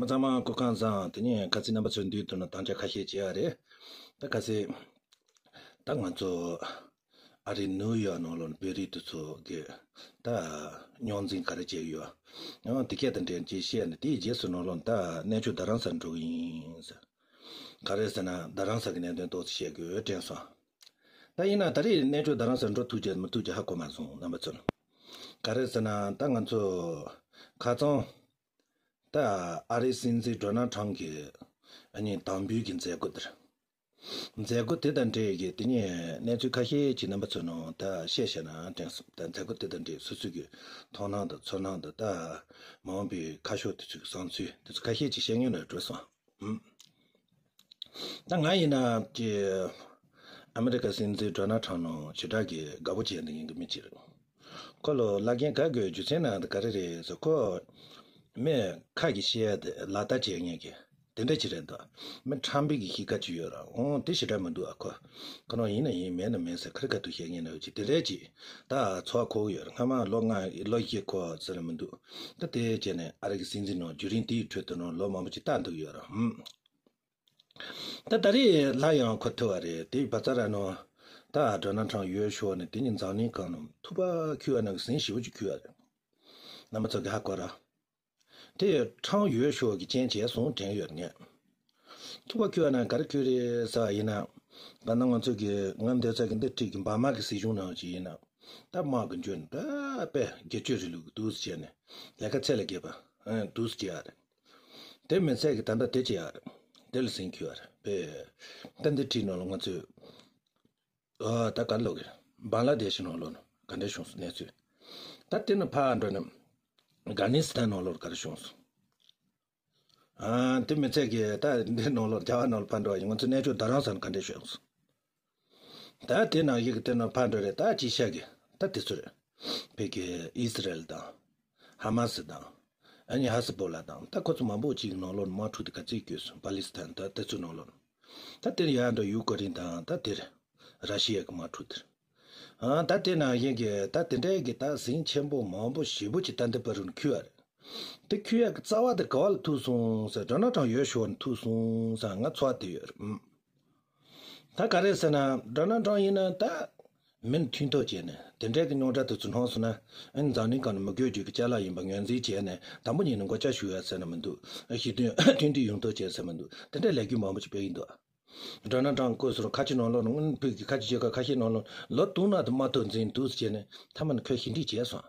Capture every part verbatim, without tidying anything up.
ཚང་མ་སྐུ་ཁམས་བཟང་། དེ་ནས་ཁ་སང་རྣམ་པ་ཚོའི་མདུན་དུ་ནས་དམ་བཅའ་ཁ་ཤས་བྱས་པ་རེད། ད་ཁ་སང་ད་ང་ཚོ་ཨ་རི་ནིའུ་ཡོག་ནང་ལོགས་བོད་རིགས་དེ་ཚོ་གི་ད་རྙོག་འཛིང་ག་རེ་བྱས་ཡོད། ཡང་དེ་སྐད་དང་འབྲེལ་གྱི་བཤད་ནས། དེའི་རྗེས་སུ་ནང་ལོགས་ད་གནས་མཆོག་རྡ་རམ་ས་ལ་འགྲོ་གི་ཡིན་ཟེར། ག་རེ་ཟེར་ན་རྡ་རམ་ས་གི་གནད་དོན་ཏོག་ཙམ་བཤད་དགོས་དྲན་སོང་། ད་ཡིན་ན་ད་རེས་གནས་མཆོག་རྡ་རམ་ས་ལ་འགྲོ་ཐུབ་ཀྱི་མི་ཐུབ་ཀྱི་ཧ་གོ་མ་སོང་རྣམ་པ་ཚོ། ག་རེ་ཟེར་ན་ད་ང་ཚོ་ཁ་རྩང་ད་ཨ་རིའི་སྲིད་འཛིན་ཌོ་ནལ་ཊམ་གྱི་ཨ་ནི་དམ་འབུལ་གྱི་མཛད་སྒོ་དེར། མཛད་སྒོ་དེ་དང་འབྲེལ་གྱི་དེ་ནས་གནས་ཚུལ་ཁ་ཤས་ཅིག་རྣམ་པ་ཚོ་ནང་ད་བཤད་བཤད་ན་དྲན་སོང་། ད་མཛད་སྒོ་དེ་དང་འབྲེལ་སོ་སོ་གི་མཐོང་སྣང་དང་ཚོར་སྣང་དང་ད་མ་འོངས་པའི་ཁ་ཕྱོགས་དེ་ཚོའི་བསམ་ཚུལ་དེ་ཚོ་ཁ་ཤས་ཅིག་བཤད་སྙིང་ནས་བྲོས་སོང་། ཨུམ། ད་ང་ཡིན་ན་ཀྱི་ཨ་མི་རི་ཀ་སྲིད་འཛིན་ཌོ་ནལ་ཊམ་ནང་ཞེ་དྲག་གི་དགའ་པོ་བྱས་འདུག་མཁན་གྱི་མི་ཅིག་རེད། ཁོ་ལ་བླ་རྒན་ག་དགོས། རྒྱུ་མཚན་ནང་དུ་ག་རེ་རེད་ཟེར། ཁོ་མི་ཁ་གི་བཤད་དེ་ལག་བསྟར་བྱེད་མཁན་གྱི་དེ་འདྲ་ཅིག་རེད་འདུག་མི་ཁྲམ་པའི་གི་གཤིས་ཀ་ཅིག་ཡོད་ར། འོང་དེ་ཞེ་དྲག་མི་འདུག་ཨ་ཁོ་ཁོ་རང་ཡིན་ན་ཡིན་མེད་ན་མེད་ཟེར་ཁ་རི་ཁ་ཐུག་བཤད་མཁན་ནང་ཅིག་དེ་འདྲ་ཅིག་ད་ཚོར་གོ་གི་ཡོད་ར། སྔ་མ་ལོ་ལྔ་ལོ་བཞི་གོ་ཟེར་མི་འདུག་ད་དེ་བྱས་ནས་ཨ་རི་གི་སྲིད་འཛིན་ནང་བརྒྱུད་རིམ་དེའི་ཁྲོད་དུ་ནང་ལོ་མང་པོ་ཅིག་ལྟ་འདུག་ཡོད་ར། ཧུམ། ད་ད་རེས་སླར་ཡང་ཁོ་ཐུག་པ་རེད། དེའི་བ་ཙ་ར་ནང་ད་ཌོ་ནལ་ཊམ་ཡོད་ཤོག་ནས་དེ་ཉིན་འཛམ་གླིང་སྒང་ནང་ཐུག་པ་འཁྱུ་བ་ནང་གི་ཟིང་ཞེ་པོ་ཅིག་འཁྱུ་བ་རེད། རྣམ་པ་ཚོ་གི་ཧ་གོ་ར། དེ་ཊམ་ཡོད་ཤོག་གི་རྐྱེན་བྱས་སོང་དྲན་ཡོད་ངས། ཐུག་པ་འཁྱུ་བ་ནང་ག་རེ་འཁྱུ་རེད་ཟེར་བ་ཡིན་ན། ད་ནང་ང་ཚོ་གི་ང་འདོད་ཚད་གི་འདི་ཁྲིད་གི་འབར་མ་གི་སྲིད་གཞུང་ནང་ཅིག་ཡིན་ན། ད་དམག་གི་འཇོན་ད་དཔེ་སྒེར་གཅོད་རིང་ལུགས་གི་འདུག་སེ་བྱས་ནས་ལས་ཀ་ཚད་ལས་བརྒལ་བ་འདུག་སེ་བྱས་ཡ་རེད། དེ་མི་ཚད་ཀྱི་ད་ལྟ་དེ་བྱེད་ཡ་རེད། དེ་ལ་ཟིང་འཁྱུ་བ་རེད་པས། ད་འདི་ཁྲིད་ནང་ལ་ང་ཚོས་ཨ་ད་ག་ལོག་གི་བང་ལ་དེ་ཤི་ནང་ལོག་ན་ག་འདྲ་བྱུང་སོང་གནས་ཚུལ། ད་དེ་ནས་ཕར་འགྲོ་ནས་ཨབ་གྷ་ནི་སི་ཐན་ནང་ལོག་ག་རེ་བྱུང་སོང་། ཨ་དེ་མི་ཚད་ཀྱི་ད་འདི་ནང་ལོག་རྒྱ་གར་ནང་ལ་ཕར་འགྲོ་བ་ཡིན། ང་ཚོ་གནས་མཆོག་རྡ་རམ་ས་ལ་ག་འདྲ་བྱུང་སོང་། ད་དེ་ནང་བཞིན་གྱི་དེ་ནང་ཕར་འགྲོ་རེད། ད་ཅི་བྱ་གི་ད་དེ་ཚོ་རེད། བོད་ཀྱི་ཨི་སི་རལ་དང་། ཧ་མ་སི་དང་། ཨ་ནི་ཧ་སི་བོ་ལ་དང་ད་ཁོ་ཚོ་མང་པོ་ཅིག་ནང་ལོགས་དམག་འཁྲུག་དེ་ག་ཚོད་བསྐྱོད་སོང་། པ་ལི་སི་ཐན་ད་དེ་ཚོ་ནང་ལོགས། ད་དེར་ཡར་འགྲོ་ཡུ་ཀེ་རེན་དང་ད་དེར་ར་ཤི་ཡ་གི་དམག་འཁྲུག་དེར། ཨ་ད་དེ་ནང་བཞིན་གྱི་ད་དེ་འདྲའི་གི་ད་ཟིང་ཆེན་པོ་མང་པོ་ཞེ་པོ་ཅིག་ད་འདི་བར་རུ་འཁྱུ་བ་རེད། དེ་འཁྱུ་ཡག་གི་རྩ་བ་དེ་ག་བ་ལ་ཐུག་སོང་ཟེར། ཌོ་ནལ་ཊམ་ཡོད་ཤོར་ནས་ཐུག་སོང་ཟེར་ང་ཚོར་བ་དེ་ཡོད་རེད། ཨུམ། ད་ག་རེ་ཟེར་ན་ཌོ་ནལ་ཊམ་ཡིན་ན་ད་མི་མཐུན་ཐོག་བྱས་ནས་དེ་འདྲའི་གི་རྙོག་དྲ་དེ་ཚོ་སྣང་སོང་ན། ཨ་ནི་འཛམ་གླིང་སྒང་ནས་མི་དགོས་རྒྱུ་གི་ཅ་ལག་ཡིན་པ་ངོས་འཛིན་བྱས་ནས་དང་པོ་ཉིད་ནས་མགོ་ལྕགས་གཞུ་ཡ་ཟེར་ན་མི་འདུག་ཞི་མཐུན་མཐུན་སྒྲིལ་ཡོང་ཐབས་བྱས་ཟེར་མི་འདུག་དེ་འདྲའི་ལས་འགུལ་མང་པོ་ཞིག་སྤེལ་གྱིན་འདུག་ཌོ་ནལ་ཊམ་བསྐོས་ཟེར་ཁ་ཆེ་ནང་ལོགས་ནང་བོད་ཀྱི་ཁ་ཆེ་ཆེ་ཁ་ཁ་ཤས་ནང་ལོགས་ལོ་དུང་ན་དུ་མ་ཐོག་འཛིན་འདུག་ཟེར་བྱས་ནས་མཐའ་མ་ནས་ཁོས་ཞི་འགྲིག་བྱས་སོང་།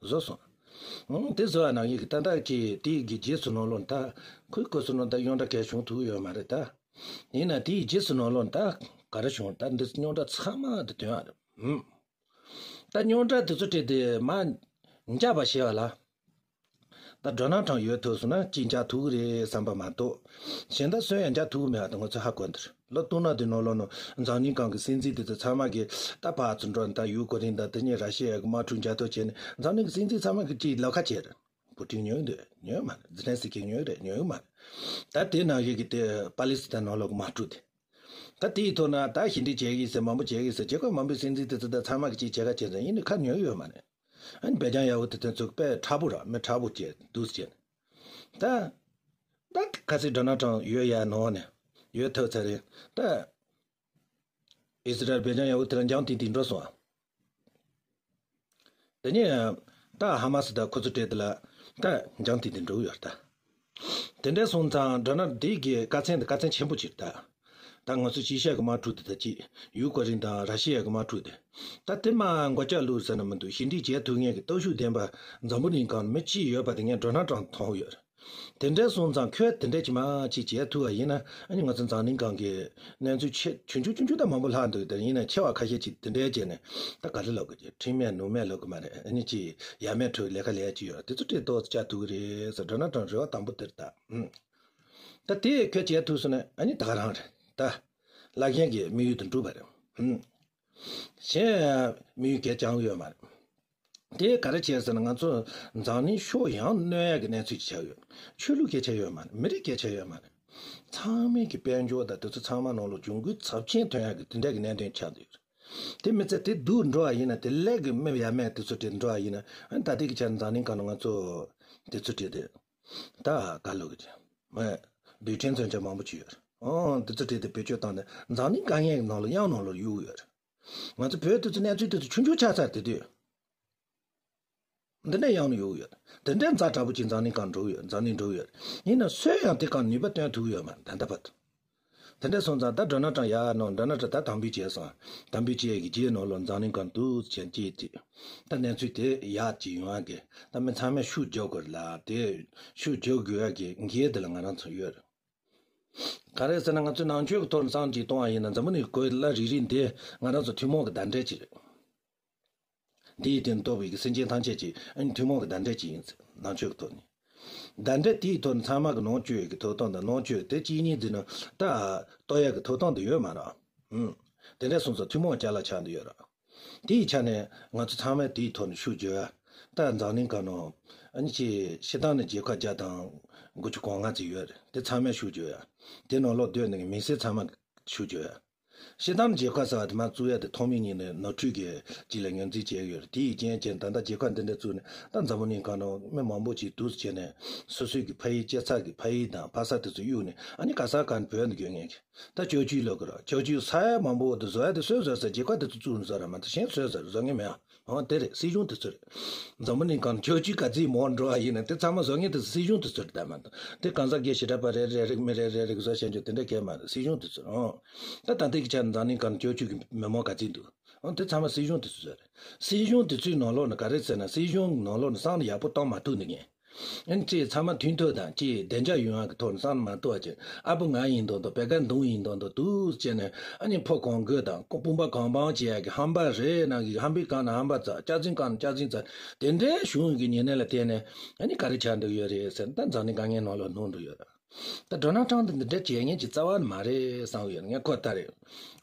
བཟོ་སོང་། ཨང་དེ་བཟོ་བ་ནང་བཞིན་གྱི་ཏན་ཏན་གྱི་དེའི་གི་རྗེས་སུ་ནང་ལོགས་ད་ཁོས་བསྐོས་སོང་ན་ད་རྙོག་དྲ་གལ་བྱུང་ཐུབ་ཡོད་མ་རེད་ད། ཡིན་ན་དེའི་རྗེས་སུ་ནང་ལོགས་ད་ག་རེ་བྱུང་ད་འདི་རྙོག་དྲ་ཚང་མ་དེ་དོན་ཨ་རེད། ཨང་། ད་རྙོག་དྲ་དེ་ཚོ་སྤྲད་དེ་མ་འཇགས་པ་བྱས་པ་ལ། ད་ཌོ་ནལ་ཊམ་ཡོད་ཐུབ་སོང་ན་ཅིག་འཇགས་ཐུབ་ཀྱི་རེད་བསམ་པ་མ་གཏོགས། གཞན་དག་སུ་ཡང་འཇགས་ཐུབ་ཀྱི་མེད་པ་དེ་ང་ཚོས་ཧ་གོ་འདིར་ལོ་སྟོང་ན་དེ་ནང་ལོགས་ནང་འཛམ་གླིང་སྒང་གི་སྲིད་འཛིན་དེ་ཚོ་ཚང་མ་གིས་ད་ཕར་ཚུར་འགྲོ་ད་ཡུ་ཀེ་རེན་དང་དེ་ནས་ར་ཤི་ཡ་གི་དམག་འཁྲུག་འཇགས་ཐུབ་བྱས་ནས་འཛམ་གླིང་གི་སྲིད་འཛིན་ཚང་མ་གིས་ཅིག་ལབ་ཁ་བྱས་རེད། པུ་ཏིན་ཉོས་འདུག་ཉོས་མ་རེད། ཛེ་ལན་སི་ཀི་ཉོས་རེད། ཉོས་མ་རེད། ད་དེ་ནང་བཞིན་གྱི་དེ་པ་ལི་སི་ཐན་ནང་ལོགས་གི་དམག་འཁྲུག་དེ། ད་དེའི་ཐོག་ན་ད་ཞི་འགྲིག་བྱེད་ཀྱི་ཟེར་མང་པོ་བྱེད་ཀྱི་ཟེར་རྒྱལ་ཁབ་མང་པོའི་སྲིད་འཛིན་དེ་ཚོ་ད་ཚང་མ་གི་ཅིག་བྱེད་ཁ་བྱེད་ཟེར་ཡིན་ནི་ཁ་ཉོས་ཡོད་མ་རེད། ཨ་ནི་བྷེ་ཅང་ཡ་ཧུ་དེ་དོན་ཚོ་དཔེ་མཁྲེགས་པོ་ར་མི་མཁྲེགས་པོ་བྱས་འདུག་ཟེར་ནས། ད་ད་ཁ་སང་ཌོ་ནལ་ཊམ་ཡོད་ཡ་ནང་ནས་ཡོད་ཐུབ་ཚར་རེད་ད། ཨི་སི་རལ་བྷེ་ཅང་ཡ་ཧུ་དེ་ལ་འཇང་ཏིང་ཏིང་འགྲོ་སོང་ཨ། དེ་ནས་ད་ཧ་མ་སི་དང་ཁོ་ཚོ་སྤྲད་དེ་ལ་ད་འཇང་ཏིང་ཏིང་འགྲོ་གི་ཡོད་རེད་ད། དེ་འདྲ་སོང་ཙང་ཌོ་ནལ་འདི་གི་དཀའ་ཚེགས་འདི་དཀའ་ཚེགས་ཆེན་པོ་ཅིག་རེད་ད། ད་ང་ཚོ་ཅི་ཤ་གི་དམག་འཁྲུག་དེ་ད་ཅི་ཡུ་ཀེ་རེན་དང་ར་ཤི་ཡ་གི་དམག་འཁྲུག་དེ། ད་དེ་མ་མགོ་ལྕགས་ལུག་ཟེར་ན་མི་འདུག་ཞི་འགྲིག་བྱེད་ཐུབ་མཁན་གྱི་སྟོབས་ཤུགས་ལྡན་པ་འཛམ་བུ་གླིང་སྒང་མི་གཅིག་ཡོད་པ་དེ་ངས་ཌོ་ནལ་ཊམ་མཐོང་ཡོད་རེད། དེ་འདྲ་སོང་ཙང་ཁོས་དེ་འདྲ་ཅིག་མ་ཅིག་བྱས་ཐུབ་པ་ཡིན་ན་ཨ་ནི་ང་ཚོ་འཛམ་གླིང་སྒང་གི་གནས་ཚུལ་ཆེ་ཆུང་ཆུང་ཆུང་ཆུང་ད་མང་པོ་ལྷག་འདུག་དེ་ཡིན་ན་ཆེ་བ་ཁ་ཤས་ཅིག་དེ་འདྲ་བྱས་ནས་ད་ག་རེ་ལབ་དགོས་ཀྱི་ཁྲིམས་མེད་ནོར་མེད་ལབ་དགོས་མ་རེད། ཨ་ནི་ཅིག་ཡ་མེད་ཁྲོད་ལས་ཀ་ལས་ཅིག་ཡོད་རེད། དེ་ཚོ་ཁྲིད་ཏོག་ཙམ་བྱ་ཐུབ་ཀྱི་རེད་ཟེར་ཌོ་ནལ་ཊམ་རེ་བ་དང་པོ་དེ་རེད་ད། ཨུམ། ད་དེ་ཁོས་བྱས་ཐུབ་སོང་ན་ཨ་ནི་ད་ག་རང་རེད་ད། བླ་རྒན་གྱི་དམིགས་ཡུལ་དེ་འགྲུབ་པ་རེད། ཨུམ། གཞན་དམིགས་ཡུལ་གལ་ཅང་ཡོད་མ་རེད། དེ་ག་རེ་བྱས་ཟེར་ན་ང་ཚོ་འཛམ་གླིང་ཕྱོགས་ཡོངས་གནོན་ཡག་གི་གནས་ཚུལ་ཅིག་ཆགས་ཡོད། ཆོས་ལུགས་སྐད་ཆ་ཡོད་མ་རེད། མི་རིགས་སྐད་ཆ་ཡོད་མ་རེད། ཚང་མས་ཀྱི་དཔལ་འབྱོར་དང་དེ་ཚོ་ཚང་མ་ནང་ལོགས་གྱོང་གུན་ཚབས་ཆེན་ཐོན་ཡག་གི་དེ་འདྲ་གི་གནད་དོན་ཆགས་འདུག་དེ་མི་ཚད་དེ་སྡུག་འགྲོ་བ་ཡིན་ན་དེ་ལས་ཀྱི་མི་ཡ་མེད་དེ་ཚོ་དེ་འགྲོ་བ་ཡིན་ན་ཨ་ད་ལྟའི་གི་ཆ་འཛམ་གླིང་སྒང་ནས་ང་ཚོ་དེ་ཚོ་དེ་དེ་ ད་ག་ལོ་གི་ཅི། མ། རྡུལ་ཕྲན་མཚོན་ཆ་མང་པོ་ཅིག་ཡོད་རེད། ཨོ་དེ་ཚོ་བྲིས་ཏེ་བེད་སྤྱོད་བཏང་ནས་འཛམ་གླིང་དཀའ་ངལ་གྱི་ནང་ལ་གཡང་ནང་ལ་གཡུག་ཡོད་རེད། ང་ཚོ་བོད་དེ་ཚོ་གནས་ཚུལ་དེ་ཚོ་ཆུང་ཆུང་ཆགས་ཚར་དེ་དུས། འདི་འདྲ་གཡང་ནས་གཡུག་ཡོད། དེ་འདྲ་ཛ་དྲག་པོ་ཅིག་འཛམ་གླིང་སྒང་འགྲོ་ཡོད། འཛམ་གླིང་འགྲོ་ཡོད། ཡིན་ན་སུས་ཡང་དེ་སྒང་ནུས་པ་བཏོན་ཐུབ་ཡོད་མ་རེད་ད་ལྟ་བར་དུ། དེ་འདྲ་སོང་ཙང་ད་ཌོ་ནལ་ཊམ་ཡར་ནང་ཌོ་ནལ་ཊམ་ད་དམ་འབུལ་བྱས་སོང་། དམ་འབུལ་བྱས་ཀྱི་རྗེས་ནང་ལོགས་འཛམ་གླིང་སྒང་འདུག་ཅན་ཅིག་ཅིག་ད་གནས་ཚུལ་དེ་ཡག་ཅིག་ཡོང་ཡག་གི་ད་མི་ཚང་མས་ཤུགས་རྒྱག་དགོས་རེད་ལ། དེ་ཤུགས་རྒྱག་དགོས་ཡག་གི་འགན་དེ་ལ་ང་རང་ཚོ་ཡོད་རེད། ག་རེ་ཟེར་ན་ང་ཚོས་ནང་ཆོས་ཀྱི་ཐོག་ནས་བསམ་གྱིས་གཏོང་བ་ཡིན་ན་འཛམ་བུ་གླིང་གི་གོ་ལ་རིལ་རིལ་འདི་ང་རང་ཚོ་ཐུན་མོང་གི་བརྡ་འགྲེལ་ཅིག་རེད། འདིའི་སྟེང་གཏོགས་པའི་སེམས་ཅན་ཐམས་ཅད་ཀྱི་ཨ་ནི་ཐུན་མོང་གི་བརྡ་འགྲེལ་ཅིག་ཡིན་ཟེར་ནང་ཆོས་ཀྱི་ཐོག་ནས། བརྡ་འགྲེལ་དེའི་ཐོག་ནས་ཚང་མ་གི་ནང་བཅོས་ཀྱི་ཐོབ་ཐང་དང་ནང་བཅོས་དེ་གཅིག་གཉིས་འཛིན་ན་ད་གཏོགས་ཡག་གི་ཐོབ་ཐང་དུ་ཡོད་མ་རེད། ཨུམ། དེ་འདྲ་སོང་ཙང་ཐུན་མོང་ཅ་ལག་ཆགས་འདི་ཡོད་རེད། དེའི་ཆ་ནས་ང་ཚོ་ཚང་མས་དེའི་ཐོག་ནས་ཤུགས་རྒྱོབ་ཡ། ད་འཛམ་གླིང་སྒང་ནང་ཨ་ནི་ཅི་སྤྱིར་བཏང་ནས་རྒྱལ་ཁབ་བརྒྱ་དང་དགུ་བཅུ་གོ་ལྔ་ཙམ་ཡོད་རེད། དེ་ཚང་མས་ཤུགས་རྒྱོབ་ཡ། དེ་ནང་ལོགས་སྡོད་ནས་མི་སེར་ཚང་མས་ཤུགས་རྒྱོབ་ཡ། སྤྱིར་བཏང་རྒྱལ་ཁབ་ཟེར་བ་དེ་མར་བཙུགས་ཡ་དེ་ཐོག་མའི་ཉིན་ནས་ནོར་འཁྲུལ་གྱི་ཅིག་ལ་ངོས་འཛིན་བྱས་ཡོད་རེད། དེ་ཡི་རྐྱེན་བྱས་ནས་ད་ལྟ་རྒྱལ་ཁབ་འདི་འདྲ་བཙུགས་ནས་ད་འཛམ་བུ་གླིང་སྒང་ནང་མི་མང་པོ་ཅིག་འདུག་སེ་བྱས་ནས་སོ་སོའི་གི་ཕ་ཡུལ་སྐྱེ་ས་གི་ཕ་ཡུལ་དང་ཕ་ས་དེ་ཚོ་གཡུགས་ནས་ཨ་ནི་ག་ས་ག་ནས་བོད་ནས་བསྐྱོད་མཁན་གྱི་ད་ཅོ་ཅོའི་ལོ་གི་ར་ཅོ་ཅོའི་ས་ཡ་མང་པོ་དེ་བཟོ་ཡ་དེ་སུས་བཟོས་ཟེར་རྒྱལ་ཁབ་དེ་ཚོ་བཙུགས་ནས་བཟོ་ར་མ་གཏོགས་གཞན་སུས་བཟོ་བཟོ་མཁན་མེད་ཨ། ཨོ་དེ་རེད། སྲིད་གཞུང་དེ་ཚོ་རེད། འཛམ་བུ་གླིང་སྒང་ནས་ཅོ་ཅོའི་ག་ཚོད་མང་འགྲོ་བ་ཡིན་ན་དེ་ཚང་མ་བཟོ་མཁན་དེ་ཚོ་སྲིད་གཞུང་དེ་ཚོ་རེད་ད་མ་གཏོགས་དེ་གང་ཟག་སྒེར་ཞེ་དྲག་པ་རེ་རེ་རེ་མི་རེ་རེ་རེ་གི་བཟོ་བྱས་འཇོག་དེ་འདྲ་གས་མ་རེད། སྲིད་གཞུང་དེ་ཚོ་རེད། ཨོ་ད་ད་ལྟའི་གི་ཆ་ནས་འཛམ་གླིང་སྒང་ནས་ཅོ་ཅོ་གི་མི་མང་ག་ཚོད་འདུག་ཨོ་དེ་ཚང་མ་སྲིད་གཞུང་དེ་ཚོ་རེད། སྲིད་གཞུང་དེ་ཚོའི་ནང་ལོགས་ནས་ག་རེ་ཟེར་ན་སྲིད་གཞུང་གི་ནང་ལོགས་ནས་བསམ་བློ་ཡག་པོ་གཏོང་མ་ཐུབ་ནི་ངས། ཨ་ནི་ཅིག་ཚང་མ་མཐུན་ཐོག་དང་ཅིག་བདེ་འཇགས་ཡོང་ཡག་གི་ཐོག་ནས་བསམ་བློ་མ་གཏོང་བ་ཅིག་ཨ་བུ་ང་ཡིན་མདོག་མདོག་བེ་ཀ་མདུང་ཡིན་མདོག་མདོག་འདུག་ཟེར་ནས་ཨ་ནི་ཕོ་གང་དགོས་དང་དཔུང་པ་གང་འཕང་བྱེད་ཡག་གི་ཧམ་པ་རེད་ནང་གི་ཧམ་པའི་སྒང་ནས་ཧམ་པ་རྩ་སྐྱག་རྫུན་སྒང་ནས་སྐྱག་རྫུན་རྩ་དེ་འདྲའི་གཞུང་གི་ཉེ་གནས་ལ་བརྟེན་ནས་ཨ་ནི་ག་རེ་ཆགས་འདུག་ཡོད་རེད་ཟེར་ན་ད་འཛམ་གླིང་དཀའ་ངལ་ནང་ལོགས་ལྷུང་འགྲོ་ཡོད་རེད། ད་ཌོ་ནལ་ཊམ་དེ་འདི་འདྲ་བྱེད་མཁན་ཅིག་རྩ་བ་ནས་མ་རེད་བསམ་གི་ཡོད་ངས་ཁོ་ལྟ་རེད།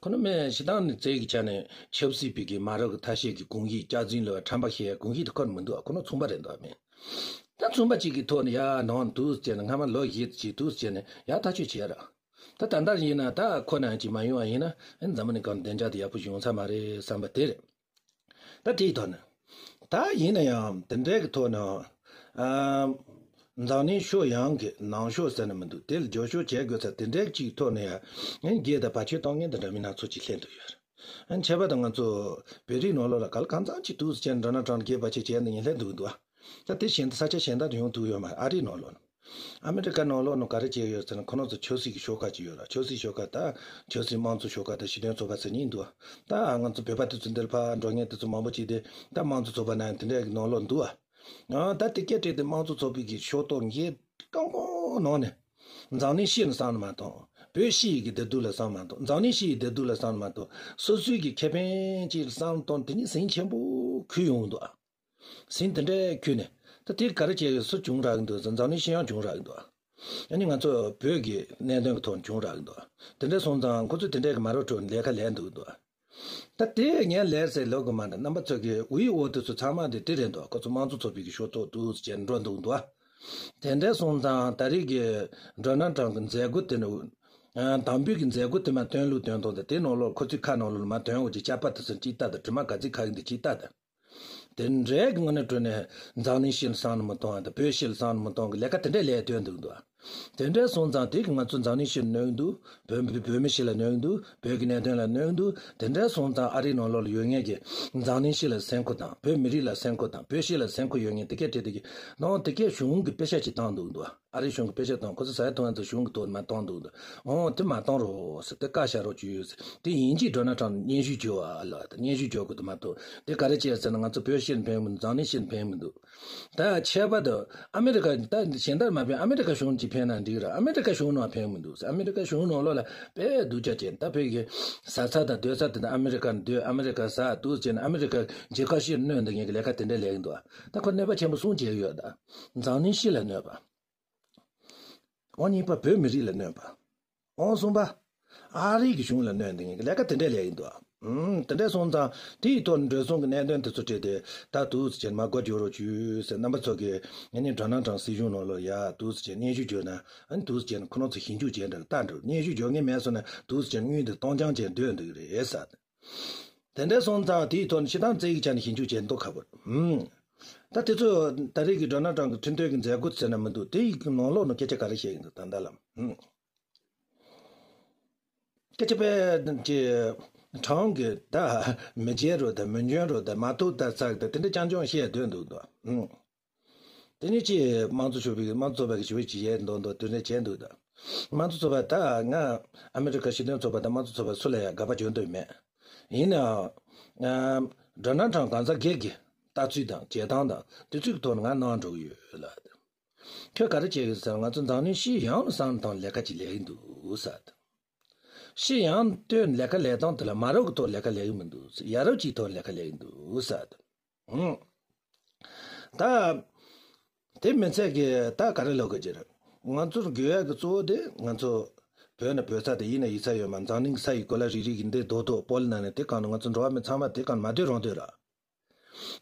ཁོ་ནི་མི་སྤྱིར་བཏང་ནས་རྩལ་གྱི་ཆ་ནས་ཆབ་སྲིད་པའི་གི་མ་རབས་ཀྱི་ཐ་ཤལ་གྱི་དགོངས་གཞི་སྐྱག་རྫུན་ལ་ཁྲམ་པ་བཤད་དགོངས་གཞི་དེ་ཁོ་ནི་མི་འདུག་ཁོ་ནི་ཚོང་པ་རེད་འདུག་མིན། ད་ཚོང་པ་གཅིག་གི་ཐོག་ནས་ཡར་ནང་འདུག་ཟེར་ནས་སྔ་མ་ལོ་བཞི་ཙམ་འདུག་ཟེར་ནས་ཡར་ཐག་གཅོད་བྱས་ར། ད་ད་ལྟ་ཡིན་ན་ད་ཁོ་ནང་ཅིག་མ་ཡོང་བ་ཡིན་ན་ཨེ་འཛམ་བུ་གླིང་སྒང་བདེ་འཇགས་དེ་ཡག་པོ་ཞིག་ཡོང་ས་མ་རེད་བསམ་པ་དེ་རེད། ད་དེའི་ཐོག་ནས་ད་ཡིན་ན་ཡང་དེ་འདྲའི་གི་ཐོག་ནས་ཨ་འཛམ་གླིང་ཕྱོགས་ཡོངས་ཀྱི་ནང་ཤོག་ཟེར་ནས་མི་འདུག་དེ་ལ་རྒྱབ་སྐྱོར་བྱེད་དགོས་ས་དེ་འདྲའི་གཅིག་ཐོག་ནས་ཡང་ཨེ་སྒེར་དང་བར་ཆད་གཏོང་མཁན་དེ་འདྲ་མི་སྣ་ཚོ་ཅིག་སླེབས་འདུག་ཡོད་རེད། ཨ་ནི་ཁྱད་པར་དུ་ང་ཚོ་བོད་རིགས་ནང་ལོགས་ལ་ག་ལ་གང་འཚམ་ཅིག་འདུག་ཟེར་ནས་ཌོ་ནལ་ཊམ་སྒེར་བར་ཆད་བྱས་ནས་ངས་སླེབས་འདུག་འདུག་ད་དེ་གཞན་དུ་ས་ཆ་གཞན་དག་ཏུ་ཡོང་ཐུབ་ཡོད་མ་རེད། ཨ་རིའི་ནང་ལོགས་ནས། ཨ་མི་རི་ཀ་ནང་ལོགས་ནས་ག་རེ་བྱས་ཡོད་ཟེར་ན་ཁོ་རང་ཚོ་ཆབ་སྲིད་ཀྱི་ཤོག་ཁག་ཅིག་ཡོད་ར། ཆབ་སྲིད་ཤོག་ཁག་ད་ཆབ་སྲིད་དམངས་གཙོ་ཤོག་ཁག་དང་སྤྱི་མཐུན་ཚོགས་པ་ཟེར་གཉིས་འདུག་ད་ང་ཚོ་བོད་པ་དེ་ཚོ་འདིར་ཕར་འགྲོ་མཁན་དེ་ཚོ་མང་པོ་ཅིག་དེ་ད་དམངས་གཙོ་ཚོགས་པ་ནང་དེ་འདྲའི་ནང་ལོགས་འདུག་ཨ། ད་དེ་སྐད་བྲིས་ཏེ་དམངས་གཙོ་ཚོགས་པའི་གི་ཤོག་ཐོག་ངས་རྐང་པོ་ནང་ནས་འཛམ་གླིང་སྤྱི་ལ་བསམ་བློ་མ་གཏོང་། བོད་སྤྱི་ཡི་གི་བདེ་སྡུག་ལ་བསམ་བློ་མ་གཏོང་། འཛམ་གླིང་སྤྱི་ཡི་བདེ་སྡུག་ལ་བསམ་བློ་མ་གཏོང་། སོ་སོའི་གི་ཁེ་ཕན་ཅིག་ལ་བསམ་བློ་གཏོང་དེ་ཉིད་ཟིང་ཆེན་པོ་ཁུར་ཡོང་འདུག་ཨ། ཟིང་དེ་འདྲའི་ཁུར་ནས་ད་དེ་ག་རེ་བྱས་ཡོད་སུ་བྱུང་རག་གི་འདུག་ཟེར་འཛམ་གླིང་སྤྱི་ཡོངས་བྱུང་རག་གི་འདུག་ཨ་ནི་ང་ཚོ་བོད་ཀྱི་གནད་དོན་གྱི་ཐོག་ནས་བྱུང་རག་གི་འདུག་དེ་འདྲ་སོང་ཙང་ཁོ་ཚོས་དེ་འདྲའི་གི་མ་རོ་ཁྲོད་ལས་ཀ་ལས་འདུག་འདུག་ད་དེ་ངས་ལས་ཟེར་ལོ་གི་མ་འདྲ་རྣམ་པ་ཚོ་གི་འུའི་འོ་དེ་ཚོ་ཚང་མ་དེ་དེ་རེད་འདུག་ཁོ་ཚོ་དམངས་གཙོ་ཚོགས་པའི་གི་ཤོག་ཐོག་འདུག་ཅེས་འགྲོ་འདུག་འདུག་དེ་འདྲ་སོང་ཙང་ད་རེས་ཀྱི་ཌོ་ནལ་ཊམ་གི་མཛད་སྒོ་དེ་ནི་དམ་འབུལ་གྱི་མཛད་སྒོ་དེ་མ་སྟོན་ལུགས་སྟོན་སྟངས་དང་དེ་ནང་ལོགས་ཁོ་ཚོའི་ཁ་ནང་ལོགས་ལ་མ་སྟོན་འོ་ཅིག་ཅག་པ་དེ་ཚོ་ཅིག་ལྟ་དང་དྲི་མ་ག་ཚོད་ཁ་གི་འདི་ཅིག་ལྟ་དང་། དེ་འདྲའི་གི་ངོས་ནས་བགྲོས་ནས་འཛམ་གླིང་སྤྱི་ལ་བསམ་བློ་མི་གཏོང་བ་དང་བོད་སྤྱི་ལ་བསམ་བློ་མི་གཏོང་གི་ལས་ཀ་དེ་འདྲའི་ལས་དོན་འདུག་འདུག་དེ་འདྲའི་སོང་ཙང་དེ་གི་ང་ཚོ་འཛམ་གླིང་སྤྱི་ལ་གནོད་འདུག་བོད་བོད་མི་སྤྱི་ལ་གནོད་འདུག་བོད་ཀྱི་གནད་དོན་ལ་གནོད་འདུག་དེ་འདྲའི་སོང་ཙང་ཨ་རིའི་ནང་ལོགས་ལ་ཡོད་མཁན་གྱི་འཛམ་གླིང་སྤྱི་ལ་སེམས་ཁུར་དང་བོད་མི་རིགས་ལ་སེམས་ཁུར་དང་བོད་སྤྱི་ལ་སེམས་ཁུར་ཡོད་མཁན་དེ་གས་དེ་དེ་གི་ནང་དེ་གས་གཞུང་གི་དཔེ་ཆ་ཅིག་བཏང་འདུག་འདུག་ཨ་རིའི་གཞུང་གི་དཔེ་ཆ་དང་ཁོ་ཚོ་ས་ཡ་ཐོན་ཚོ་གཞུང་གི་ཐོག་མ་གཏོང་འདུག་འདུག་ཨོ་དེ་མ་གཏོང་རོགས་ཟེར་དེ་བཀའ་བཞག་རོགས་བྱོས་ཟེར་དེ་ཡིན་གཅིག་ཌོ་ནལ་ཊམ་སྙན་ཞུ་བྱོས་ཨ་ལ་དེ་སྙན་ཞུ་བྱོས་དགོས་དུ་མ་གཏོགས་དེ་ག་རེ་བྱས་ཟེར་ན་ང་ཚོ་བོད་སྤྱི་ལ་ཕན་མི་འདུག་འཛམ་གླིང་སྤྱི་ལ་ཕན་མི་འདུག་ད་ཁྱད་པར་དུ་ཨ་མི་རི་ཀ་ད་གཞན་དག་མ་ཕན་ཨ་མི་རི་ཀ་གཞུང་གཅིག་ཕན་ན་འགྲིག་ར་ཨ་མི་རི་ཀ་གཞུང་ནང་ཕན་མི་འདུག་ཟེར་ཨ་མི་རི་ཀ་གཞུང་ནང་ལོགས་ལ་དཔེ་སྡུག་ཅག་ཅན་ད་བོད་ཀྱི་ཟ་ས་དང་སྡོད་ས་དེ་ད་ཨ་མི་རི་ཀ་ནས་སྡོད་ཨ་མི་རི་ཀ་ཟ་འདུག་ཟེར་ན་ཨ་མི་རི་ཀ་རྒྱལ་ཁབ་སྤྱི་ལ་གནོད་འདུག་ངེད་ཀྱི་ལས་ཀ་དེ་འདྲ་ལས་ཀྱི་འདུག་ད་ཁོ་གནོད་པ་ཆེན་པོ་གསུམ་བྱས་ཡོད་ད་འཛམ་གླིང་སྤྱི་ལ་གནོད་པ། ཨོ་གཉིས་པ་བོད་མི་རིགས་ལ་གནོད་པ། ཨོ་གསུམ་པ། ཨ་རི་གི་གཞུང་ལ་གནོད་འདི་ངེད་ཀྱི་ལས་ཀ་དེ་འདྲས་ལས་ཡིན་འདུག་ཨུམ་དེ་འདྲས་སོང་ཙང་དེའི་ཐོག་ནས་འགྲོ་སོང་གི་གནད་དོན་དེ་ཚོ་བྲིས་ཏེ་ད་འདུག་སེ་བྱས་ནས་མར་སྒོ་རྒྱག་རོགས་བྱོས་ཟེར་རྣམ་པ་ཚོ་གིས་ངེད་གཉིས་ཌོ་ནལ་ཊམ་སྲིད་གཞུང་ནང་ལོགས་ཡ་འདུག་སེ་བྱས་སྙན་ཞུ་བརྗོད་ན་ཨ་ནི་འདུག་སེ་བྱས་ནས་ཁོ་རང་ཚོ་ཞིབ་འཇུག་བྱས་འདྲ་ལྟ་འགྲོ་སྙན་ཞུ་བརྗོད་མཁན་མེད་སོང་ན་འདུག་སེ་བྱས་དངུལ་འདི་གཏོང་རྐྱང་བྱས་སྡོད་འདུག་རེད་ཟེར། དེ་འདྲ་སོང་ཙང་དེའི་ཐོག་ནས་སྤྱིར་བཏང་རྩ་ཡིག་ཆ་ནས་ཞིབ་འཇུག་བྱེད་མདོག་ཁ་པོ་རེད། ཨུམ། ད་དེ་ཚོ་ད་རེས་ཀྱི་ཌོ་ནལ་ཊམ་གྱི་ཁྲིམས་དོན་གྱི་མཛད་སྒོ་ཟེར་ན་མི་འདུག་དེ་ཡི་ནང་ལོགས་ནས་སྐད་ཆ་ག་རེ་བཤད་ཀྱི་འདུག་ད་ལྟ་ལ། ཧུམ། སྐད་ཆ་དཔེ་ཅིག་ཁྲང་གི་ད་མི་བརྗེད་རོགས་དང་མི་འཇོན་རོགས་དང་མ་ཐུག་ད་ཚགས་དང་དེ་འདྲ་རྐྱང་རྐྱང་བཤད་སྡོད་འདུག་ད། ཧུམ། དེ་ནས་ཅིག་དམངས་གཙོ་ཚོགས་པའི་དམངས་གཙོ་ཚོགས་པ་གི་ཞི་བའི་ཇི་ཡས་མདོག་མདོག་དེ་འདྲ་བྱས་འདུག་ད། དམངས་གཙོ་ཚོགས་པ་ད་ང་ཨ་མི་རི་ཀ་སྲིད་དོན་ཚོགས་པ་དང་དམངས་གཙོ་ཚོགས་པ་སུ་ལ་ཡང་དགག་པ་བརྗོད་འདོད་མེད། ཡིན་ནའང་། ཨ། ཌོ་ནལ་ཊམ་གང་ཟག་སྒེར་གྱི་ལྟ་ཚུལ་དང་བྱེད་སྟངས་དང་དེ་ཚོའི་ཐོག་ནས་ང་གནང་འགྲོ་གི་ཡོད་ལ། ཁྱོད་ག་རེ་བྱེད་གི་ཟེར། ང་ཚོ་འཛམ་གླིང་སྤྱི་ཡོངས་ལ་བསམ་བློ་བཏང་ལས་ཀ་ཅིག་ལས་ཀྱི་འདུག་ཟེར། སྤྱི་ཡོངས་དོན་ལས་ཀ་ལས་སྟངས་དེ་ལ་མ་རབས་ཀྱི་ཐོག་ལས་ཀ་ལས་ཀྱི་མི་འདུག་ཡ་རབས་ཀྱི་ཐོག་ལས་ཀ་ལས་ཀྱི་འདུག་ཟེར། ཧུམ། ད། དེ་མི་ཚད་ཀྱི་ད་ག་རེ་ལབ་དགོས་ཀྱི་རེད། ང་ཚོར་དགོས་ཡག་གི་གཙོ་བོ་དེ་ང་ཚོ་བོད་ནས་བོད་ས་དེ་ཡིན་ན་ཡིན་ས་ཡོད་མ། འཛམ་གླིང་གི་ས་ཡི་གོ་ལ་རིལ་རིལ་གྱི་འདི་རྡོག་རྡོག་སྤོ་ལོ་ནང་ནས་དེ་གང་ནས་ང་ཚོ་འགྲོ་བ་མི་ཚང་མ་དེ་གང་ནས་མ་སྡོད་རང་སྡོད་ར།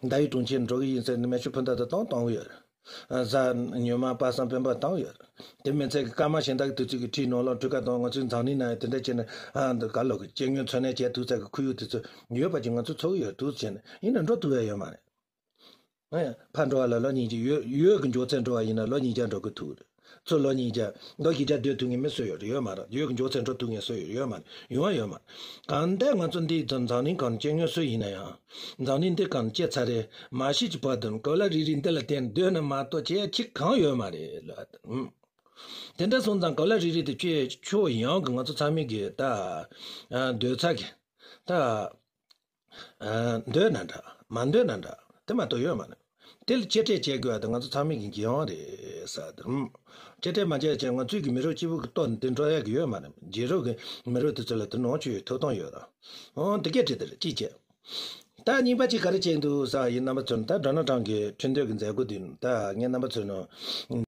ཟླ་བའི་གྲོང་ཁྱེར་འགྲོ་གི་ཡིན་ཟེར་ནས་མེ་ཤུགས་འཕུར་མདའ་དང་བཏང་བཏང་གི་ཡོད་རེད། གཟའ་ཉི་མ་པ་སངས་སྤེན་པ་བཏང་ཡོད་རེད། དེ་མི་ཚད་ཀྱི་སྐར་མ་གཞན་དག་གི་དུས་ཚོད་ཀྱི་ཁྲིའི་ནང་ལོགས་འཕྲུལ་ཁ་དང་ང་ཚོའི་འཛམ་གླིང་ནང་དེ་འདྲ་བྱས་ནས་ཨ་འདི་ག་ལོག་གི་སྐྱེ་དངོས་འཚོ་གནས་བྱས་ཐུབ་ཚད་ཀྱི་ཁོར་ཡུག་དེ་ཚོ་ཡོད་པ་ཅིག་ང་ཚོ་འཚོ་གི་ཡོད་འདུག་བྱས་ནས་ཡིན་ན་འགྲོ་ཐུབ་ཡ་ཡོད་མ་རེད། ཨེ། ཕར་འགྲོ་བ་ལ་ལོ་ཉིས་བརྒྱ་ཡོད་ཡོད་ཀྱི་མགྱོགས་ཚད་འགྲོ་བ་ཡིན་ན་ལོ་ཉིས་བརྒྱ་འགྲོ་གི་ཐུག་རེད། ཚུར་ལོ་ཉིས་བརྒྱ་ལོ་བཞི་བརྒྱ་སྡོད་ཐུབ་མཁན་མི་སུ་ཡོད་རེད། ཡོད་མ་རེད། ཡོད་ཀྱི་མགྱོགས་ཚད་འགྲོ་ཐུབ་མཁན་སུ་ཡོད་རེད། ཡོད་མ་རེད། ཡོང་བ་ཡོད་མ་རེད། གང་ལྟར་ང་ཚོ་འདི་ཚོ་འཛམ་གླིང་སྒང་ནས་སྐྱེ་དངོས་སུ་ཡིན་ན་ཡང་འཛམ་གླིང་འདི་སྒང་ནས་སྐྱེ་ཚར་རེད་མ་ཤེས་ཀྱི་བར་དུ་གོ་ལ་རིལ་རིལ་འདི་ལ་བརྟེན་སྡོད་ན་མ་གཏོགས་བྱེད་ཡ་ཅིག་གང་ཡོད་མ་རེད་ལ། ཨུམ། དེ་འདྲ་སོང་ཙང་གོ་ལ་རིལ་རིལ་དེ་བཅད་ཆོག་ཡང་གི་ང་ཚོ་ཚང་མས་གི་ད་ཨ་སྡོད་ས་གི་ད། ཨ། འདོད་ན་འདྲ། མ་འདོད་ན་འདྲ། དེ་མ་གཏོགས་ཡོད་མ་རེད། དེ་ལ་གཅེས་སྤྲས་བྱེད་དགོས་པ་དེ་ང་ཚོ་ཚང་མས་ཀྱི་འགན་དབང་རེད་ཟེར་དུས། གཅེས་སྤྲས་མ་བྱས་ཅེས་ང་ཚོས་ཀྱི་མི་རབས་གཅིག་པུ་གི་ལྟོ་ནས་དེ་འགྲོ་ཡག་གི་ཡོད་མ་རེད། རྗེས་རབས་ཀྱི་མི་རབས་དེ་ཚོ་ལ་དེ་ནང་ཆོས་ཡོད་ཐོབ་ཐང་ཡོད་ར། འོང་དེ་སྐད་བྲིས་དེ་རེད་གཅིག་བྱས། ད་གཉིས་པ་གཅིག་ག་རེ་བྱས་འདུག་ཟེར་བ་ཡིན་རྣམ་པ་ཚོ་ནི་ད་ཌོ་ནལ་ཊམ་གྱི་ཁྲིམས་འདོན་གྱི་མཛད་སྒོ་དེ་ད་ངས་རྣམ་པ་ཚོ་ནི།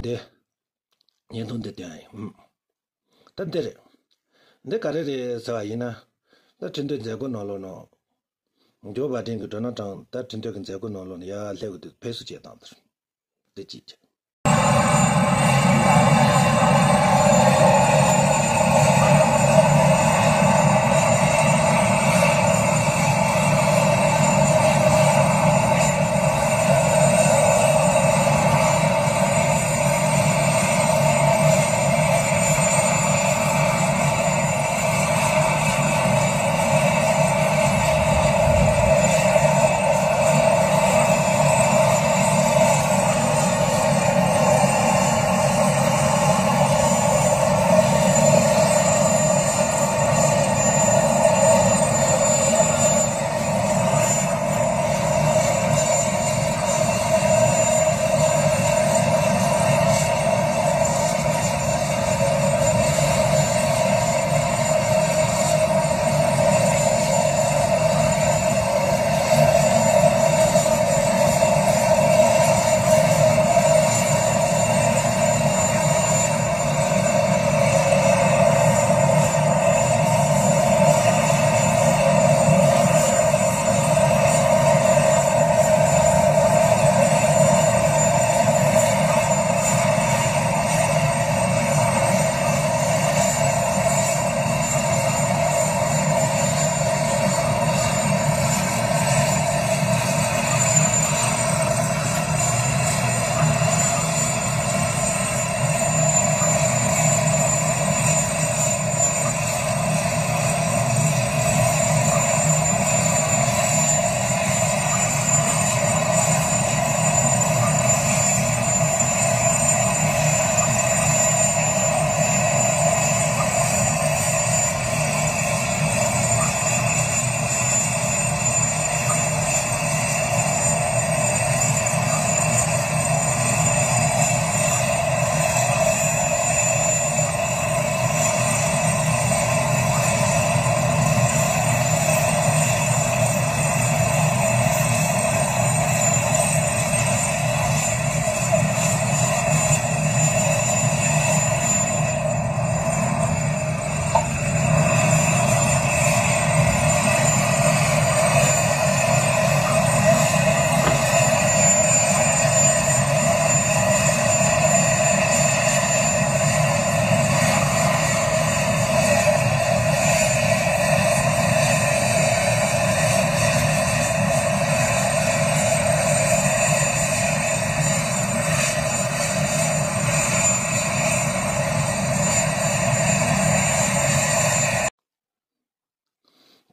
འདི་བརྙན་ཐུང་འདི་བསྟན་ཡིན། ད་འདི་རེད། འདི་ག་རེ་རེད་ཟེར་བ་ཡིན་ན། ད་ཁྲིམས་འདོན་མཛད་སྒོ་ནང་ལོགས་ནང་། ཇོ་བྷའི་ཌེན་གྱི་ཌོ་ནལ་ཊམ་ད་ཁྲིམས་འདོན་གྱི་མཛད་སྒོ་ནང་ལོགས་ནས་ཡར་སླེབས་ཡོང་དུས་ཕེབས་བསུ་བྱེད་སྟངས་དེ་རེད། འདི་གཅིག་བྱས།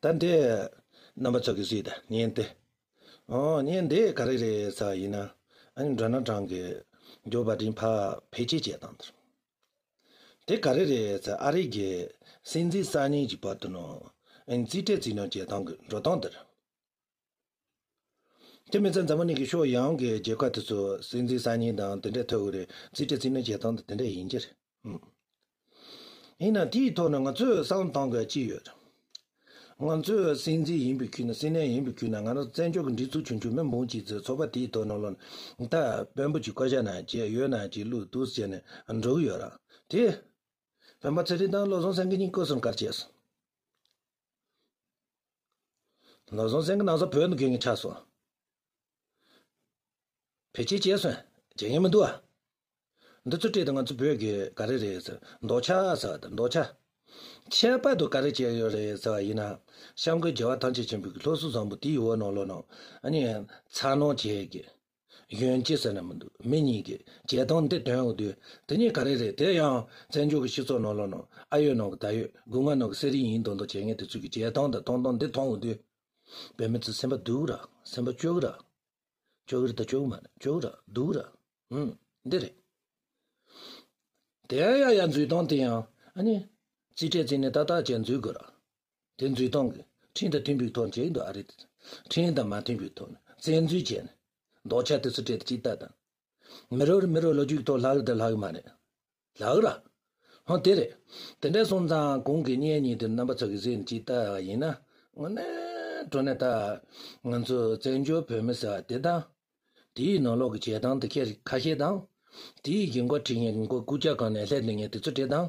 ད་འདི་རྣམ་པ་ཚོ་གིས་གཟིགས་དང་། བརྙན་དེ། ཨོ། བརྙན་འདི་ག་རེ་རེད་ཟེར་བ་ཡིན་ན། ཨ་ནི་ཌོ་ནལ་ཊམ་གྱིས་ཇོ་བྷའི་ཌེན་ཕར་བེད་སྤྱོད་བྱེད་སྟངས་དེ་རེད། དེ་ག་རེ་རེད་ཟེར། ཨ་རི་གི་སྲིད་འཛིན་གསར་རྙིང་གི་བར་དུ་ནང་ཨ་ནི་རྩིས་སྤྲོད་རྩིས་སྣོན་བྱེད་སྟངས་ཀྱི་འགྲོ་སྟངས་དེ་རེད། དེ་མི་ཚད་འཛམ་བུ་གླིང་གི་ཕྱོགས་ཡོངས་ཀྱི་རྒྱལ་ཁབ་དེ་ཚོ་སྲིད་འཛིན་གསར་རྙིང་དང་དེ་འདྲའི་ཐོག་གི་རེད། རྩིས་སྤྲོད་རྩིས་སྣོན་བྱེད་སྟངས་དེ་དེ་འདྲ་ཡིན་གྱི་རེད། ཨང་། ཡིན་ན་དེའི་ཐོག་ནས་ང་ཚོས་བསམ་བློ་གཏོང་དགོས་ཅི་ཡོད། ང་ཚོས་སྲིད་འཛིན་ཡིན་པའི་ཁུལ་ན། སྲིད་བློན་ཡིན་པའི་ཁུལ་ན། ང་རང་བཙན་བྱོལ་གྱི་སྒྲིག་འཛུགས་ཆུང་ཆུང་མི་འབུམ་གཅིག་ཙམ་ཚོགས་པ་དེའི་ཐོག་ནང་ལོགས་ནས་ད་དཔོན་པོ་གཅིག་བསྐོ་བཞག་གནང་བྱས། ཡོད་ན་ཅིག་བླུགས་འདུག་བྱས་ནས་འགྲོ་གི་ཡོད་ར། དེ་སྤེན་པ་ཚེ་རིང་དང་བློ་བཟང་སེང་གེ་གཉིས་བསྐོས་སོང་། ག་རེ་བྱས་སོང་། བློ་བཟང་སེང་གེ་ནང་སོ་བོད་ནས་རྒྱུན་གྱི་ཆགས་སོང་། བེད་སྤྱོད་བྱས་སོང་། བྱེད་མཁན་མི་འདུག་ཨ། འདི་ཚོ་སྤྲད་དེ་ང་ཚོ་བོད་ཀྱི་ག་རེ་རེད་ཟེར། མདོག་ཆ་ཟེར་བ་དང་། མདོག་ཆ། ཁྱད་པར་དུ་ག་རེ་བྱས་ཡོད་རེད་ཟེར་བ་ཡིན་ན། སྐྱབས་མགོན་རྒྱལ་བ་ཐམས་ཅད་མཁྱེན་པའི་སློབ་གསོ་བཟང་པོ་དེའི་འོག་ནང་ལོགས་ནང་ཨ་ནི་འཚར་ལོངས་བྱས་ཀྱི། གཞོན་སྐྱེས་ཟེར་ན་མི་འདུག་མི་གཉིས་ཀྱི་བྱེད་སྟངས་འདི་དོན་འོག་དུས་དེ་གཉིས་ག་རེ་རེད། དེ་ཡང་བཙན་བྱོལ་གྱི་སྤྱི་ཚོགས་ནང་ལོགས་ནང་ཨ་ཡོད་ནང་གི་ད་ཡོད། སྒོ་ང་ནང་གི་གསེར་ཡིན་མདོག་མདོག་བྱེད་མཁན་དེ་ཚོ་གི་བྱེད་སྟངས་དང་མཐོང་སྟངས་འདི་མཐོང་འོག་དུས། བོད་མི་ཚོ་སེམས་པ་སྡུག་ར། སེམས་པ་སྐྱོ་གི་ར། སྐྱོ་གི་རེད་ད། སྐྱོ་གི་མ་རེད། སྐྱོ་གི་ར། སྡུག་ར། ཧུམ། འདི་རེད། དེ་ཡང་ཡང་ཡང་འཛུལ་སྟངས་དེ་ཡང་ཨ་ནི། རྩིས་སྤྲོད་རྩིས་ནས་ཏག་ཏག་བྱས་འཛུལ་དགོས་ར། དེ་འཛུལ་སྟངས་ཀྱི་ཁྲིམས་དང་མཐུན་པའི་ཐོག་བྱས་འདུག་ཨ་རེད། ཁྲིམས་དང་མ་མཐུན་པའི་ཐོག་ནས་བཙན་འཛུལ་བྱས་ནས་མདོག་ཆ་དེ་ཚོ་སྤྲད་དེ་ཅིག་ལྟ་དང་། མི་རོ་རེད། མི་རོ་ལོ་རྒྱུས་ཀྱི་ཐོག་ལྷག་རེད་དང་ལྷག་གི་མ་རེད། ལགས་ར། ཧོ་དེ་རེད། དེ་འདྲ་སོང་ཙང་གོང་གི་བརྙན་གཉིས་དེ་རྣམ་པ་ཚོ་གིས་གཟིགས་ནས་ཅིག་ལྟ་བ་ཡིན་ན། དངོས་གནས་དྲང་གནས་ད་ང་ཚོ་བཙན་བྱོལ་བོད་མི་ཟེར་བ་དེ་དང་། དེའི་ནང་ལོགས་ཀྱི་བྱེད་སྟངས་དེ་ཁྱེད་ཁ་ཤས་དང་། དེའི་ཡིན་སྐོར་ཁྲིད་མཁན་ཡིན་སྐོར་སྐུ་ཕྱྭ་གང་ནས་སླེབས་ནས་ངས་དེ་ཚོ་བྲིས་དང་།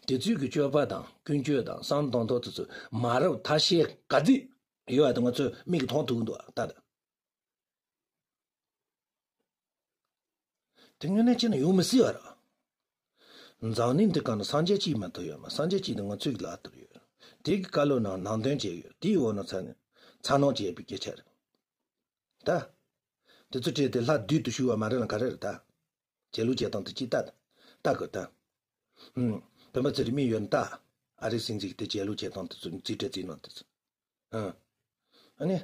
དེ་ཚོའི་གི་སྤྱོད་པ་དང་ཀུན་སྤྱོད་དང་བསམ་གཏོང་ཐོག་དེ་ཚོ་མ་རབས་ཐ་ཤལ་ག་ཚོད་ཡོད་པ་དེ་ང་ཚོས་མིག་གིས་མཐོང་ཐུབ་ཀྱི་འདུག་ད། དེ་དངོས་གནས་བྱས་ན་ཡོང་མི་སྲིད་པ་རེད། འཛམ་གླིང་འདི་སྒང་ན་སངས་རྒྱས་གཅིག་མ་གཏོགས་ཡོད་མ། སངས་རྒྱས་གཅིག་དེ་ང་ཚོའི་གི་ལག་ཏུ་ཡོད། དེ་གི་བཀའ་སློབ་ནང་ནང་དོན་བྱས་ཡོད། དེའི་འོག་ན་ཚ་ནས་འཚར་ལོངས་བྱས་པའི་སྐད་ཆ་རེད། ད། དེ་ཚོ་བྲིས་ཏེ་ལྷ་བདུད་དུ་ཞུགས་པ་མ་རེད་ལ་ག་རེ་རེད་ད། བྱེད་ལུགས་བྱེད་སྟངས་དེ་ཅིག་ལྟ། ལྟ་དགོས་ད། ཧུམ། སྤེན་པ་ཚེ་རིང་མི་ཡོད་ན་ལྟ། ཨ་རིའི་སྲིད་འཛིན་གྱི་དེ་བྱེད་ལུགས་བྱེད་སྟངས་དེ་ཚོ་རྩིས་སྤྲོད་རྩིས་སྣོན་དེ་ཚོ། ཧུམ། ཨ་ནི།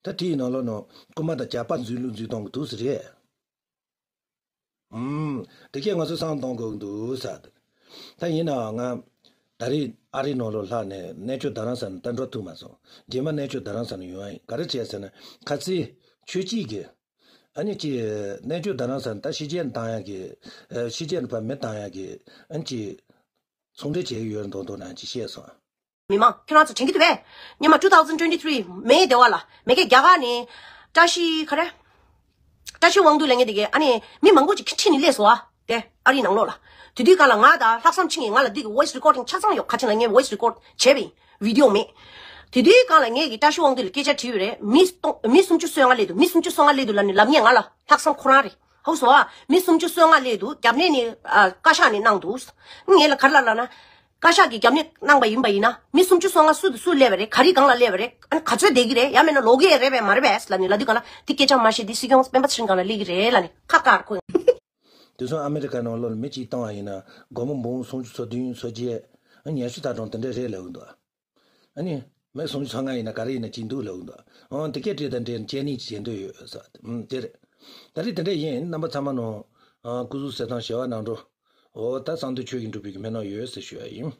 ད་དེའི་ནང་ལོགས་ནང་རྐུན་མ་དང་ཇག་པ་འཛུལ་ལུགས་འཛུལ་སྟངས་ཀྱི་འདུག་ཟེར་རེད། ཨུམ། དེ་གས་ང་ཚོས་བསམ་བློ་གཏོང་དགོས་ཀྱི་འདུག་ཟེར། ད་ཡིན་ནའང་ང་ད་རེས་ཨ་རིའི་ནང་ལོགས་ལྷག་ནས་གནས་མཆོག་རྡ་རམ་ས་ལ་ད་འགྲོ་ཐུབ་མ་སོང་། རྗེས་མ་གནས་མཆོག་རྡ་རམ་ས་ལ་ཡོང་ཡ་ཡིན། ག་རེ་བྱས་ཟེར་ན་ཁ་སང་ཆོས་སྐྱིད་ཀྱིས་ཨ་ནི་ཅི་གནས་མཆོག་རྡ་རམ་ས་ལ་ད་ཕྱི་རྒྱལ་བཏང་ཡ་གི། ཨ། ཕྱི་རྒྱལ་ནས་ཕར་མི་བཏང་ཡ་གི་ཨ་ནི་ཅི་ཚོང་འབྲེལ་བྱས་ཡོད་མདོག་མདོག་ནང་ཅིག་བཤད་སོང་། མི་མང་ཁྱེད་རང་ཚོ་དྲན་གྱི་འདུག་པས། སྔོན་མ་two thousand twenty three མེའི་ཟླ་བ་ལ་མ་གི་རྒྱ་གར་ནས་བཀྲ་ཤིས་ག་རེ། བཀྲ་ཤིས་དབང་འདུས་ལབ་མཁན་དེ་གས་ཨ་ནི་མི་མང་པོ་ཅིག་ཁྲིད་ནས་སླེབས་སོང་ཨ། དེ་ཨ་རིའི་ནང་ལོགས་ལ། དེ་དུས་སྒང་ལ་ང་ད་ལྷག་བསམ་ཆེ་ངས་ང་ལ་འདི་གི་voice recording ཆ་ཚང་ཡོད། ཁ་ཆེ་ལ་ངས་voice record བྱས་པ་ཡིན། video མེད། དེ་དུས་སྒང་ལ་ངས་ཀྱི་བཀྲ་ཤིས་དབང་འདུས་ལ་སྐད་ཆ་དྲིས་པ་རེད། མི་སྟོང་མི་སུམ་ཅུ་སོ་ལྔ་སླེབས་འདུག་མི་སུམ་ཅུ་སོ་ལྔ་སླེབས་འདུག་ལབ་ནས་ལབ་མཁན་ང་ལ་ལྷག་བསམ་ཁོ་རང་རེད། ཧ་གོ་སོང་ཨ། མི་སུམ་ཅུ་སོ་ལྔ་སླེབས་འདུག་རྒྱབ་ནས་ནི་ཨ་བཀའ་ཤག་ནས་གནང་འདུག་ངས་ལ་ག་རེ་ལབ་ལབ་ན། བཀའ་ཤག་གིས་རྒྱབ་གནས་གནང་པ་ཡིན་པ་ཡིན་ན་མི་སུམ་ཅུ་སོ་ལྔ་སུ་དང་སུ་སླེབས་པ་རེད། ག་རེ་སྒང་ལ་སླེབས་པ་རེད། ཨ་ནི་ག་ཚོད་བསྡད་ཀྱི་རེད། ཡང་མིན་ན་ལོག་གི་རེད་པས་མ་རེད་པས་ལབ་ནས་ལབ་དུས་སྒང་ལ་དེ་སྐད་ཆ་མ་བཤད། དེ་སྲིད་སྐྱོང་སྤེན་པ་ཚེ་རིང་སྒང་ལ་སླེབས་ཀྱི་རེད་ལབ་ནས་ཁ་བཀག་ཁོ། དེ་ཚོ་ཨ་མི་རི་ཀ་ནང་ལོགས་ལ་མི་གཅིག་བཏང་བ་ཡིན་ན་སྒོར་མོ་འབུམ་སུམ་ཅུ་སོ་བདུན་སོ་བརྒྱད། ཨ་ཉི་ཤུ་རྩ་གྲངས་དེ་འདྲ་རེད་ལབ་ཀྱི་འདུག་ཨ་ནི་མི་སུམ་ཅུ་སོ་ལྔ་ཡིན་ན་ག་རེ་ཡིན་ན་གཅིག་འདུག་ལབ་ཀྱི་འདུག་ཨང་། དེ་སྐད་བྲིས་དང་འབྲེལ་ནས་བྱས་ནས་བྱེད་འདོད་ཡོད་ཟེར། ཨང་། དེ་རེད། ད་རེས་དེ་འདྲ་ཡིན། རྣམ་པ་ཚང་མ་ནང་ཨང་། སྐུ་གཟུགས་གསལ་ཐང་བྱེ་བ་ནང་འགྲོ། འོ་ད་གསང་འདུས་ཆོས་ཀྱི་འབྲུག་པའི་གི་སྨོན་ལམ་ཡོད་ཟེར་ཞུ་ཡ་ཡིན།